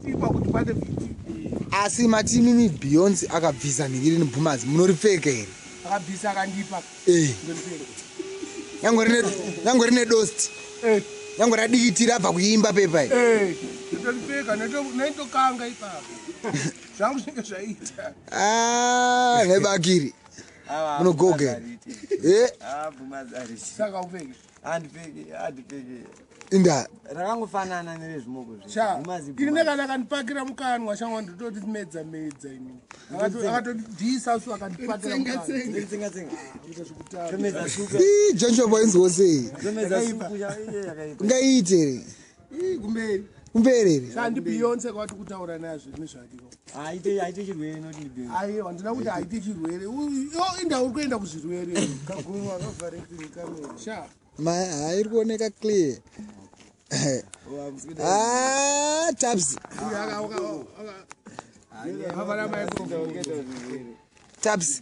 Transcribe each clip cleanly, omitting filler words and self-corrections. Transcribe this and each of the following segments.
Ipa kuti pane video. Asi mati imimi Beyonce akabvisa nhingiri nebhumazi munoripfeka here? Akabvisa akandipa. Eh. Ndoripfeka. Nyangwe rine nyangwe rine dosti. Eh. Nyangwe radikitira abva kuimba pepa iri. Eh. Ndoripfeka nendokanga ipapo. Zvangu zvinenge zvaita. Ah, nebakiri. Munogogera. Eh, Ah, bhumazi ariti. Saka upfeke. Handipfeki, handipfeki. inda. Rakangofanana nerezvimoko zve. Sha. Bhumazi Ini bhumazi. ndakana akandipakira mukanwa shangu ndototi medza medza ini. Akatondidhisa su akandipakira mukanwa. Tsenga tsenga. Kuita zvekutamba. Tomedza suku. Ii, Joshua boys sei? Tomedza suku iye yakaipa. Ungaiite here? Ii kumberi. Kumberi here? Sandi Beyonce kwati kutaura nazvo nezvake. Haite haite chirwere noti ndi Beyonce. Aiwa ndina kuti haite chirwere. Yo inda uri kuenda kuzvirwere. Kagumu akavhara kamera. Sha. Ma hairi kuoneka clear. Ah, taps. Uyu akavhara microphone. Taps.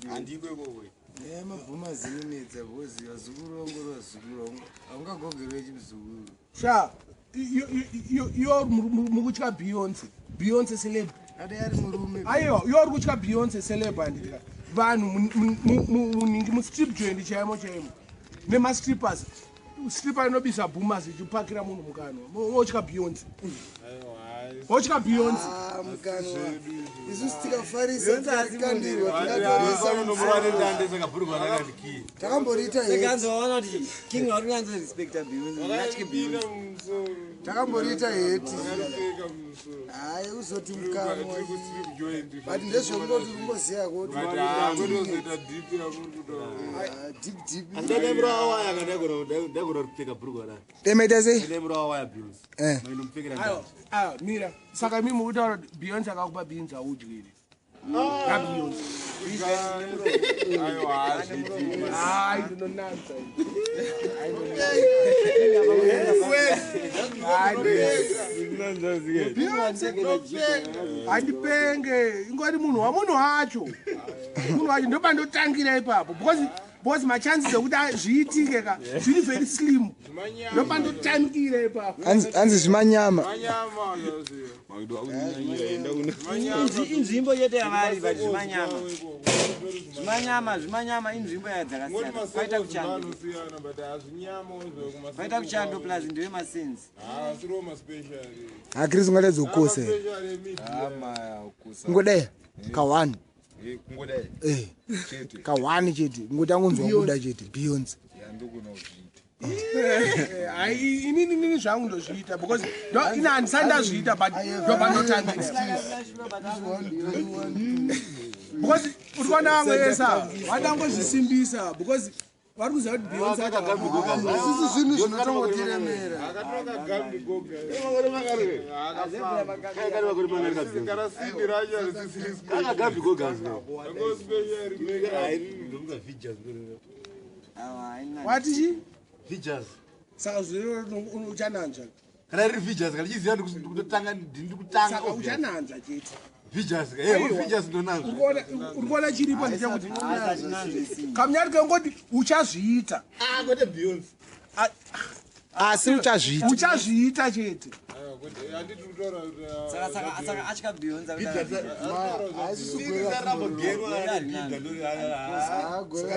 Mabhumazi inonetsa because vazukuru vangu uri vazukuru vangu haungagogerwe chimuzukuru. Sha. Iyo mukutya Beyonce. Beyonce celeb. Ade ari murume. Aiwa, iyo uri kutya Beyonce celeb handika. Vanhu muningi mustrip joint chaimo chaimo. Nemastrippers. Stripper inobisa boomers ichipakira munhu mukanwa. Wotya Beyonce. Wotya Beyonce. Ah, mukanwa isusu tikafarisa tikakandirwa tingatorisa takamboriita heti Sekanzo waona kuti King vari kunyanzo respecta Beyonce. Ngatye Beyonce. takamboriita heti hayi uzoti mukanwa but ndezvekungoti kungoziya kuti deep deep Ndagona kupfeka bhurugwa rake. Demaita sei? Ndemura waya Beyonce. Eh. Mainomupfekera Aiwa, aiwa, mira. Saka mimi mukutaura kuti Beyonce akakupa beans haudyi here? NaBeyonce. Hayi, ndinonanza. Handipenge ingori munhu wamunhu wacho munhu wacho ndopandotangira ipapo because machances ekuti zviitike ka zviri very slim ndopandotangira ipapo. Hanzi zvimanyama. Inzvimbo chete yavari but zvimanyama. Zvimanyama, zvimanyama inzvimbo dzakasiyana. Kwaita kuchando. Kwaita kuchando plus ndiwe masense. Ha Chris ungatadza kukosa here? Kungodai ka1. Kungodai Eh, chete. ka1 chete. Kungoti angonzwa kuda chete Beyonce. Yandogona kuzviita. Hai, inini zvangu ndozviita because ini handisati ndazviita but ndopandotangira because uri kuona vamwe vese vatangozvisimbisa because vari kuziva kuti Beyonce isusu zvinhu zvinotongotiremera. Wati chi saka zviro uchananzva. Kana riri vijas kana chiziva ndikutotanga ndikutanga. Saka uchananzva chete. Vijas eh vijas ndonazvo. Uri kuona chiripo ndechekuti kamunyari kengoti uchazviita. Ah, kwete Beyonce. Asi uchazviita. Uchazviita chete. Saka saka saka atya Beyonce.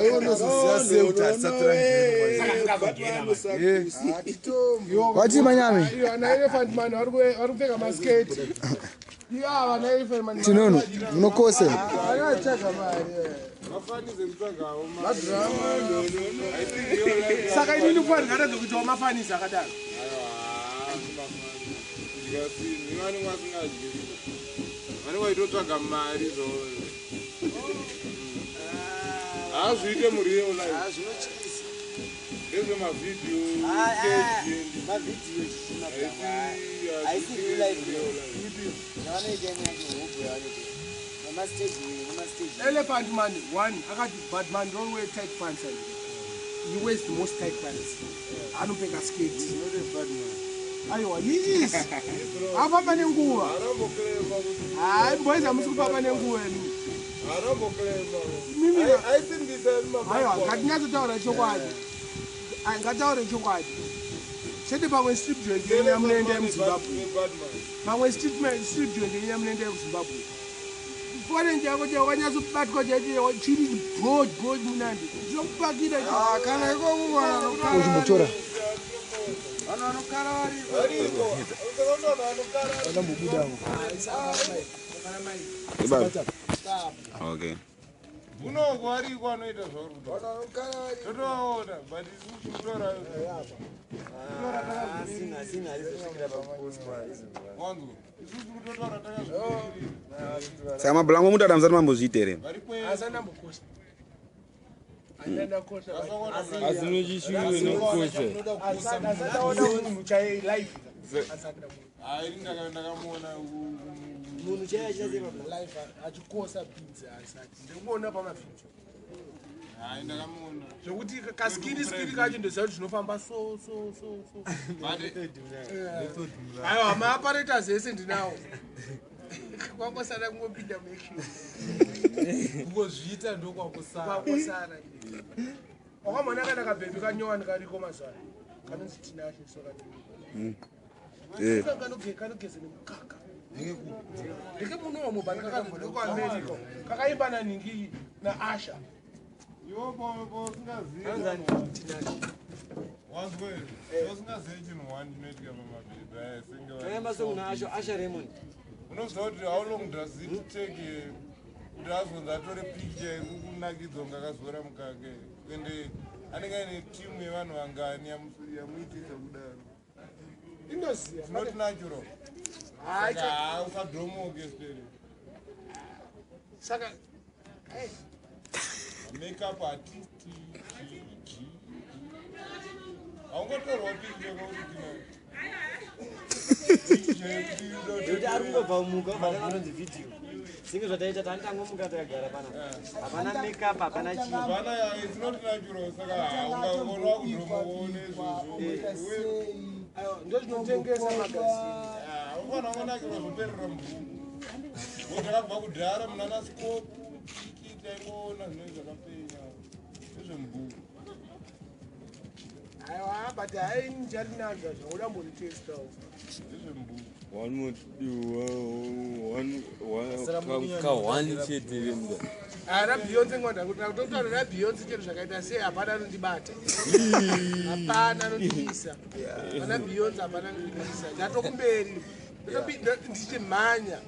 Iwe unozoziva sei kuti hatisati Hatitombo. Wati manyame. Iyo ana elephant man vari kupfeka masketi. Iyo ava ana elephant man. Tinono, munokosa here? Akatsvaga mari. Saka inini kuwa ndingatadza kuitawo mafanisi akadaro. Vanenge vaitotsvaga mari zvo haazviite mureal life. Ndezvemavhidhiyo. Mavhidhiyo chichimagamba. Haisi real life. Zvavanoita imwe yacho hobho yavanoita. Mamastage nemamastage. Elephant man one akati but man don't wear tight pants and he wears the most tight pants. Anopfeka skirt. Aiwa, he is. Afamba nenguva. Hayi boys hamusi kufamba nenguva imi. Mimi Aisimbisa. Aiwa, ngatinyatsotaura chokwadi. Ai, ngataure chokwadi. Chete pamwe strip joint yenyu yamunoenda yemuZimbabwe, pamwe strip joint yenyu yamunoenda yekuZimbabwe, forenje yako chaiyo wakanyatsobatwa chaicho, chiri broad broad munandi chinokupakira. Kana ikoko. Uchimbotora. Vanhu vanokara variko. Andambobudawo. Okay. Unoko variko anoita zvauri Vanhu kutaura. vanokara variko. Totovaona, but isusu kutora wanzwa, isusu kutotaura takazvimirira. Saka mabhulango mutata musati mambozviita here? Vari kwese. Asandambokosa, andandakosa. Asinochishuwe nokukosha. Asandaona munhu chaiye live, asati ndamuona. Hai, ndakamuona. Munhu chaiye achiita sei? Live achikosa bhinzi asati ndikuona pamavhidhio. Hai, ndakamuona. Zvekuti kaskiri skiri kacho ndoziva kuti zvinofamba so so so so. Aiwa, maaparators ese ndinawo, kwangosara kungopinda muaction. Kungozviita ndokwakosara. Kwangosara. Wakamona kana kabhebhi kanyowani kariko mazuva ano kanonzi Tinashe, so Eh. kanogeza nemukaka ndeke munomo, but kakazodekuAmerica, kakaimba naningi naAsha. Iwo pausingazivi. Tinashe. Wanzwa here? Usingazivi chinhu one chinoitika pamabhebhi aya senge Toyamba song naasho Asha Raymond. Unoziva kuti how long does it take kuti azonzi atore picture yekukunakidzwa kunge akazora mukaka? Ende anenge aine timu yevanhu vangani yamuitisa kudaro? Inoziva. It's not natural. Hai, Saka usadhomoke stere. Saka Makeup artist g haungotorwa picture kwauri. Nekuti ari kungobva muka ubva anonzi vhidhiyo senge zvataita tani tangomuka takagara panapa, hapana makeup, hapana chii. Hapana, it's not natural, saka ungaona kudhomoone izvozvo. Aiwa, ndozvinotengesa magazini. Ufana kunakirwa zvoperera mubhuku. Takabva kudhara munana scope chiki taingoona zvinenge zvakapenya nezvemubhuku. Aiwa, but hai, ndicharinanzva zvakuda mboritestawo. Nezvemubhuku. One more, ka-one chete remda. RaBeyonce ngwadakutotaura raBeyonce chero zvakaita sei, hapana anondibata, hapana anondibisa pana Beyonce, hapana anondibisa. Ndatokumberi ndichimhanya,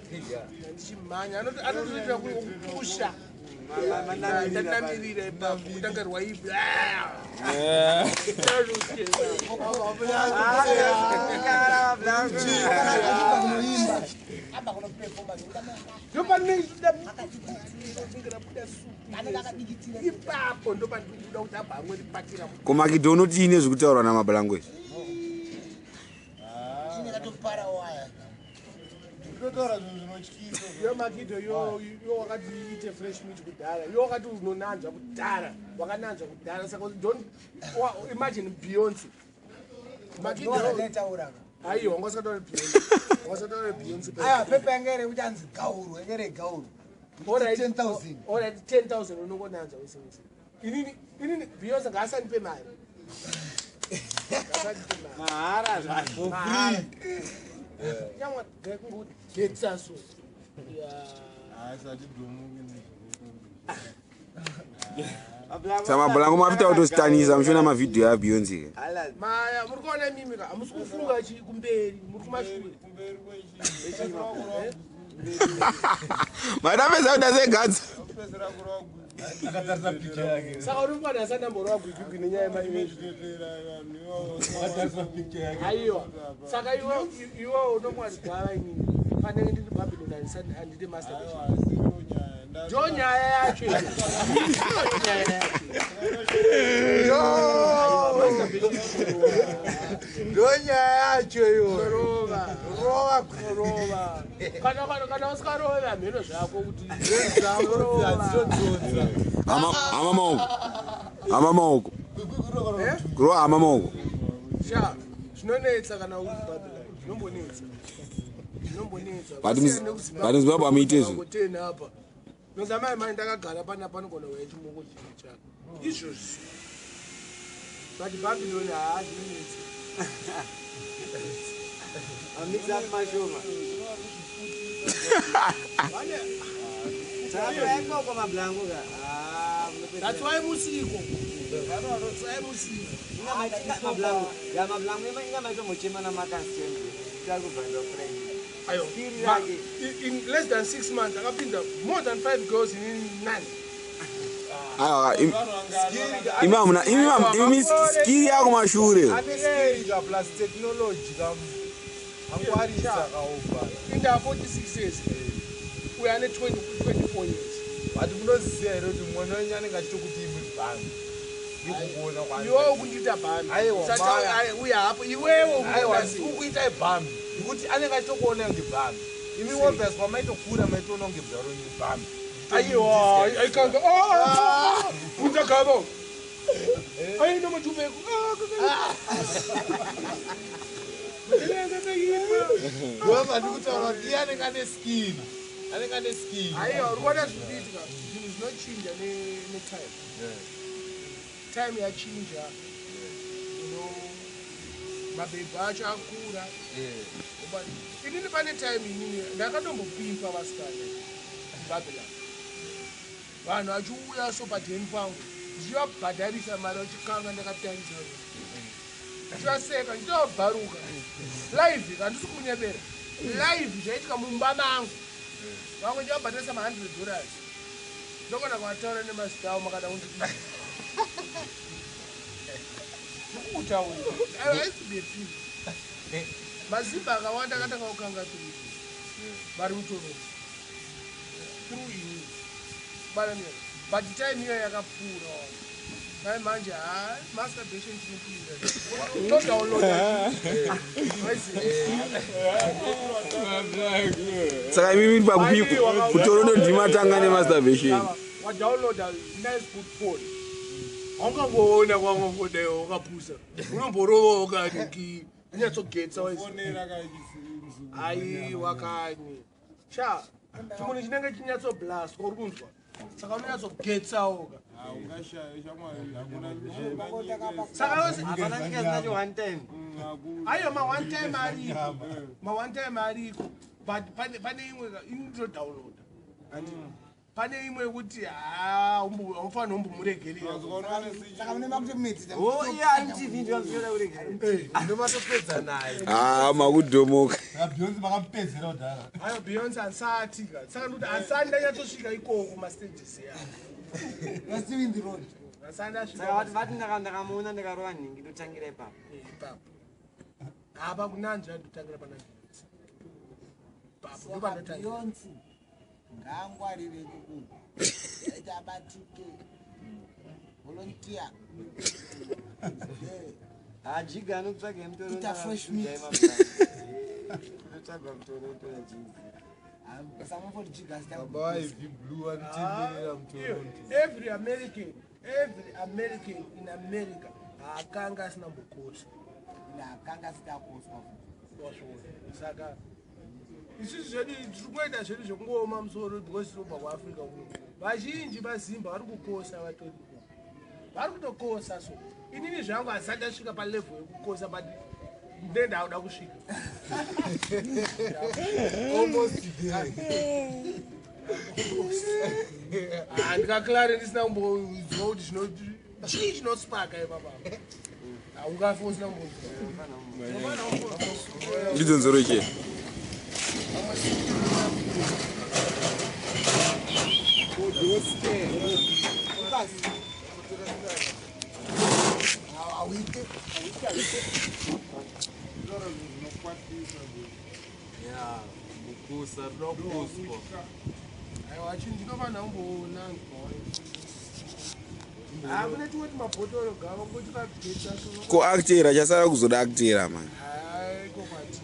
ndichimhanya, anotoitira kupusha, ndanamirira ipapo kutanga rwaipi. Ndopanerabuda supu ipapo, ndopandikuda kuti abva amwe ripakira. Komakido unotiine zvekutaurwa namabhulango izvi? Chinekatopara waya. Ndinotaura zvinhu zvinotyisa. Yo Makido, yo yo wakati ite fresh meat kudhara, yo wakati unonanzva kudhara, wakananzva kudhara, saka don't imagine Beyonce, Makido. Ndozvataitaura. Aiwa, wangasataura Beyonce, wangasataura Beyonce. Aiwa, pepa yanga iri kuti anzi gauru, yanga iri gauru. Alright. 10,000. Alright, 10,000 unongonanzva wese wese. Inini Beyonce ngaasandipe mari, ngaasandipe mari. Mahara zvayo. Mahara. Nyamwa kungogetsa so. Yeah. Haisati dhomoke. Saka mabhulango mafita kutositanisa muchiona mavhidhiyo aBeyonce ke? Maya muri kuona imimi ka, hamusi kufunga chi kumberi, muri kumashure. Kumberi kwechi. Maitapedza kuita segadza. Kupedzera kurwa. Akatarisa picture yake. Saka uri kuwana asandamborova gwigwigwi nenyaya yemari. Zvinoteera vanhu ivavo. Akatarisa picture yake. Aiwa, saka iwe iwe unomwari gwava, inini panenge ndiri Babylon, handidi masturbation. Aiwa, asiyo nyaya. Ndo nyaya yacho iyo. Ndo nyaya yacho. Ndo nyaya yacho iyoyo. Rova. Rova. Rova. Kana usikarove, hamheno zvako kuti rova. Hama maoko, hama maoko, kurova hama maoko. Sha, zvinonetsa kana uri Babylon, zvinombonetsa, zvinombonetsa. But muZimbabwe hamuite izvo. Ngotena apa noza mai mai ndakagara panapa, panogona kuuya chimoko chii chako izvozvi, but Babylon haa, zvinonetsa. Mix up mashoma. Saka ikoko mablango ka. Ah, That's why musiko. That's why musiko. Mablango. Ya mablango inga maitombochema namakastembe. Takubhandwa friend. Ayo. Skiri Ma- yake. In less than 6 months, akapinda more than five girls in none. Aiwa, imi hamuna imi skiri yako mashure. Ane skiri ka plus technology ka angwarisa kaopa. Inda 46 years. We are 20, 24 years. But munoziva here kuti mwana wenyu anenge achitokuti imwi bhami ikukuona kwaari. Iwewe kundiita bhami. Aiwa, Saka, maya. uya hapo iwewe Aiwa, ukuita sei? ukuitai bhami nekuti anenge achitokuona kunge bhami. Imi obvious pamaitokura maitoona kunge bharo renyu bhami. Aiwa, aikanga. Ah! Unzagabo. Ai no majubeko. Ah! Ndobva ndikutaura kuti iye anenge ane skiri. Anenge ane skiri. Aiwa, uri kuona zviri kuitika. Zvinhu zvinochinja netime. Time yachinja. Mabhebhi acho akura. But inini pane time inini ndakatombopimpa vasikana mubabylon, vanhu vachiuya so padheni pangu, ndichivabhadharisa mari, vachikanga ndakatarisa, ndichivaseka, ndichitovabharuka live. Handisi kunyebera, live zvaitika mumba mangu. Vamwe ndichivabhadharisa ma$100. Ndogona kuvataura nemazita avo makada kundi ndikutaura. I used to be a pimp. Mazimba akawanda akatanga kukanga through vari mutorongo through ini bana. But time iyo yakapfuura mai manje. Ha, masturbation tinopinda, todownloada. Saka imimi pakupi kuToronto ndimatanga nemasturbation? Wadownloada nice good porn, haungangoona kwangongodai wakapusa, unomborova wakadiki unyatsogetsa. Aiwa kani sha, chimunhu chinenge chinyatsoblastwa, uri kunzwa? Saka unonyatsogetsawo ka. Saka Hapana nyika zinacho one time. Aiwa, ma-one time ariko, ma-one time ariko, but pane imwe inotodownloada. Pane imwe yekuti ha, haufaniri umbomuregerera. Saka mune makutomedza. Oh, iya MTV ndiyo msiyona kuregerera. Ndomatopedza naye. Ha, makudhomoka. Beyonce makamupedzera kudhara. Ayo, Beyonce ansati ka. Saka ndikuti asati ndanyatsosvika ikoko mastages ya. You're still in the road. Asati ndasvika. Saka vati ndakamuona ndakarova nhingi, ndotangira ipapo. Ipapo apa kunanzva, ndotangira pana Beyonce papo, ndopanotangira. Beyonce ngaangwarire kuku aita abatike volunteer. Ajiga anotsvaga mutoro. Ita fresh meat. Inotsvagwa mutoro utora jiga. Baba Ivy Blue vanotenderera muToronto. Every American in America haakanga asina mbokosa. Akanga asina koswa. Wazviona? Saka isusu zvedu tiri kungoita zvedu zvekungooma musoro because tinobva kuAfrica kuno. Vazhinji vazimba vari kukosa, vatoriko vari kutokosa. So inini zvangu hasati ndasvika palevel yekukosa, but ndendauda kusvika. Almost there. Ah, ndikaklare ndisina kumbonzwa kuti chii chinospaka ipapa. Haungafi usina kumbonzwa. Ndidzo nzoro che. Hauite. Ya, kukusa rinoda kukuswa. Aiwa, chinhu chinofanira kumbonanzwa. Kune tumwe tumabhotoro gava ngochikagetsa. Ko actera chasara kuzoda actera mani. Iko kwati,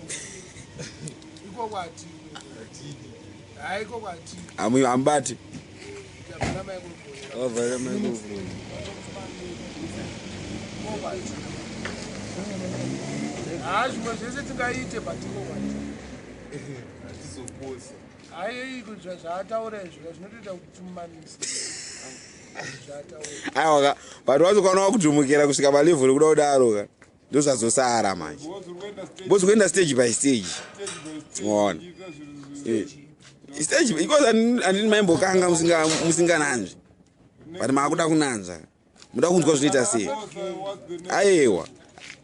iko kwati, hai, iko kwati. Hamubati. Yabvara microphone. Wavhara microphone. Iko kwati. Ha, zvimwe zvese tingaite, but iko kwati. Hatizokosa. Hai, zvaataura izvo zvinotoita kuti timumamise zvaataura. Aiwa ka, but wazokwana wakudhumukira kusvika palevel rekuda kudaro ka. Ndozvazosara manje. Because uri kuenda stage Because kuenda stage by stage. stage by stage Waona. uchiita zvinhu Stage because handini maimbokanga musingananzvi. But maakuda kunanzva. Muda kunzwa zvinoita sei? What's the next Aiwa.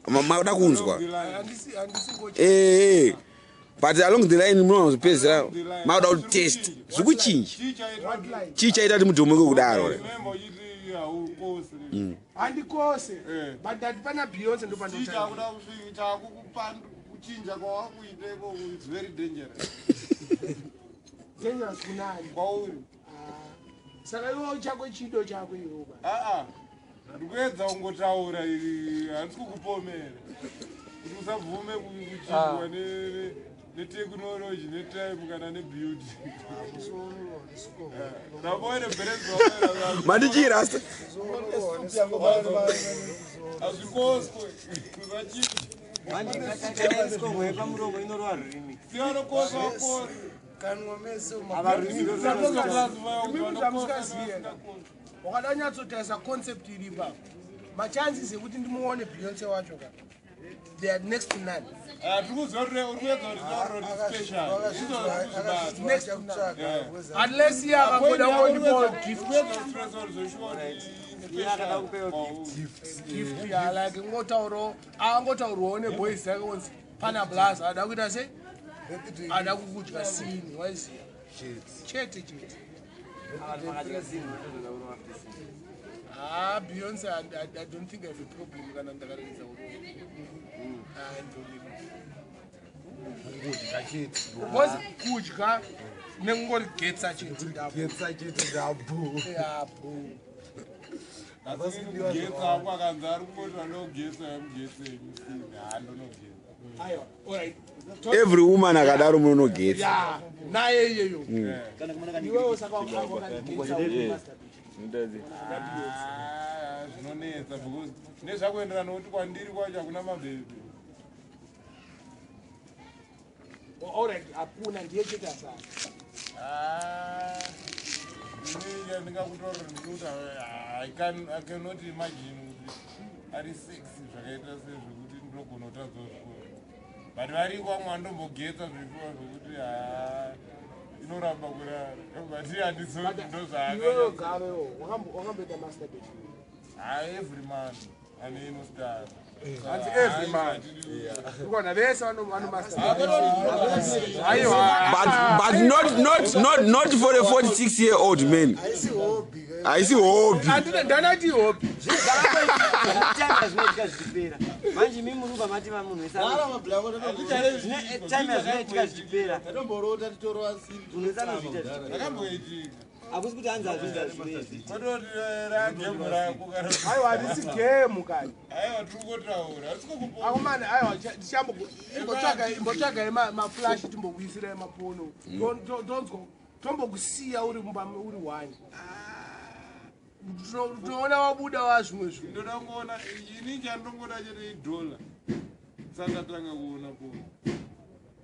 Makuda kunzwa. line? Handisi ngochi. But along the line munozopedzera makuda kutest. Zvikuchinja. Chii chaita What line? Chii chaita kuti mudhomoke kudaro? Remember uchiti haukose. Handikose. Eh. But ndati pana Beyonce Chii ndopandotanga. chakuda kusvika chakukupa kuchinja kwawakuita ikoko, it's very dangerous Dangerous kunani? kwauri. Saka iwe chako chido chako iwe ba. Aa, ndikuedza kungotaura, handisi kukupomera kuti usabvume kuchinjwa netekinoloji, netime kana nebeauty. Ndaboere Mati rasta. Hazvikoswe, usachinja. Kana isikomwe pamuromo inorova rurimi. Sivanokoswa wakoswa. Kanwa mese. Imimi zvamusikaziye. Wakada nyatsotarisa concept iri ipapo. Machances ekuti ndimuone Beyonce wacho ka, they are next to none. Next to none. Unless iye akangoda kungondipawo gift. Iye akada kupewa gift. Gift ya like ngotaurawo, angotaurwawo neboys dzake kunzi pana blaza ada kuita sei, ada kukudya sini, waiziya chete chete. Vanhu vakadya zvinhu votozoda kurova futi zvinhu. Ah, Beyonce, I don't think I have a problem kana ndakaregedza kurova. Ah, Kudya chete. Because kudya nekungorigetsa chete ndapo. Getsa chete ndabu. Yapo. Getsa ako akanzi ari kungoti andogetsa, yamugetsenyu handonogeza. Aiwa, alright. Every woman akadaro munonogetsa. Ya, naye iyeyo. Kana kumana kani Iwewo saka wakandigetsa uri masturbation. Ah, zvinonetsa because nezvakuenderana nokuti kwandiri kwacho hakuna mabhebhi. Alright, hakuna ndiye chete asara. Ah, inini ndingakutorera ndikuti I cannot imagine kuti ari sexy zvakaita sezvekuti ndinogona kutadza zvikoro, but variko vamwe vandombogetsa zvifuwa zvokuti ha, inoramba kurara, but handizoti Iwewo ndozvaaka. gavewo wakamboita masturbation? Ha, every man ane inostar. Hanzi every man. Urikuona vese vano masturbation. Aiwa. But not for a 46-year-old man. Haisi hobby. Haisi hobby. Handina ndanati hopi. Time yazvinoitika zvichipera manje imi muri kubva mati munhu wese time yazvinoitika zvichipera. Tatomborota titorova siri. Munhu wese anozviita zvichipera. Zvakamboitika. Hakusi kuti hanzi hazviita zvinezvi. Kwatoti ragemu rako kana. Aiwa, handisi gemu kani. Aiwa, tiri kungotaura, hatisi kukupo. Akomana, aiwa, imbotsvagai maflash timbokuisirai mapono. Tonzwa tombokusiya uri mumba uri one. Tinoona wabuda wazvimwe zvinhu. Ndoda kungoona ini, chandongoda chete idhola sandatanga kuona pono.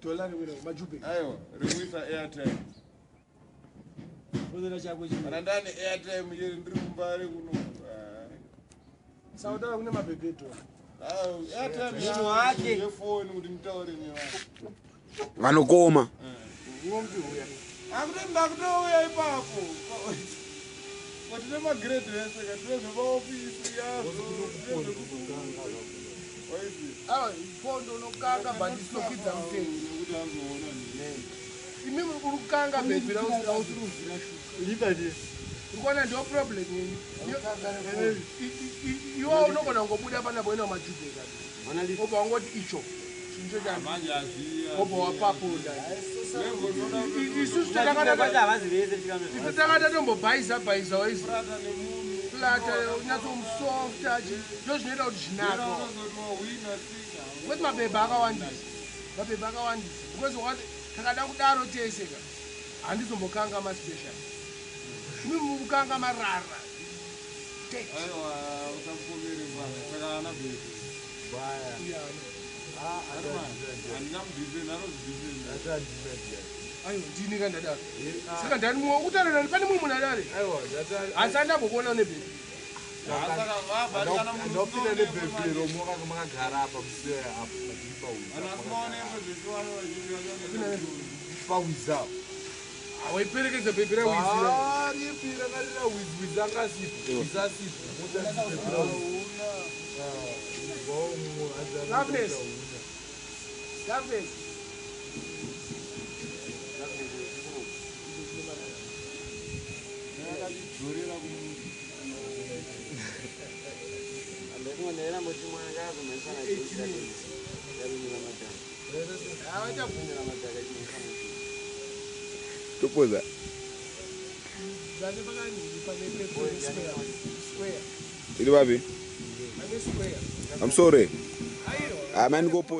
Dhola rewera majube. Aiwa, rekuisa airtime. Unoona chako chimwe. Kana ndane airtime chete ndiri kumbare kuno. Saka utaura kune mabhebhi edhola. Ah, airtime Munhu wake. yefoni kuti nditaure nevanhu. Vanokoma. Akuti ndakutouya ipapo kuti nemagrade ese katine zvemaofisi yazvo. Aiwa, pondo unokanga but isinokwidza mutengo. Nekuti anzoona ndinei. Imi uri kukanga bhebhi rausiri kuvhira shuga. Urikuona ndiyo problem yenyu. Iwe unogona kungobuda panapo ina majube kani, obva wangoti icho chinhu chani, Manje hazviya. obva wapaponda. Isusu Kwati havazi vese tichikanzwa. isu takada tombobhaisa bhaisa waizi Plata nemunhu. plata unyatsomusofta, ndo zvinoita kuti zvinako. Unozoti wahwina sina. Kweti mabhebhi akawandisa, mabhebhi akawandisa because wakati takada kudaro tese ka, handizombokanga maspecial, imi mukanga marara. Aiwa, usapomere mbanga saka ana bhebhi. Handina mudhifendi, anozidhifendi. Aiwa, ndini ka ndadaro? Saka ndani mumwe ukutaura nani? Pane mumwe munhu adare asi andambokuona une bhebhi. Ndopinda nebhebhero makagara apa musea apa pawiza. Waiperekedza bhebhi rawizira. Ripi ranga rina wizi angasipo wizi asipo. Loveness. Loveness. Topoza. Zane pakanini pane pane square. Iri papi? Pane square. I'm sorry. Aiwa. Amani kopoza.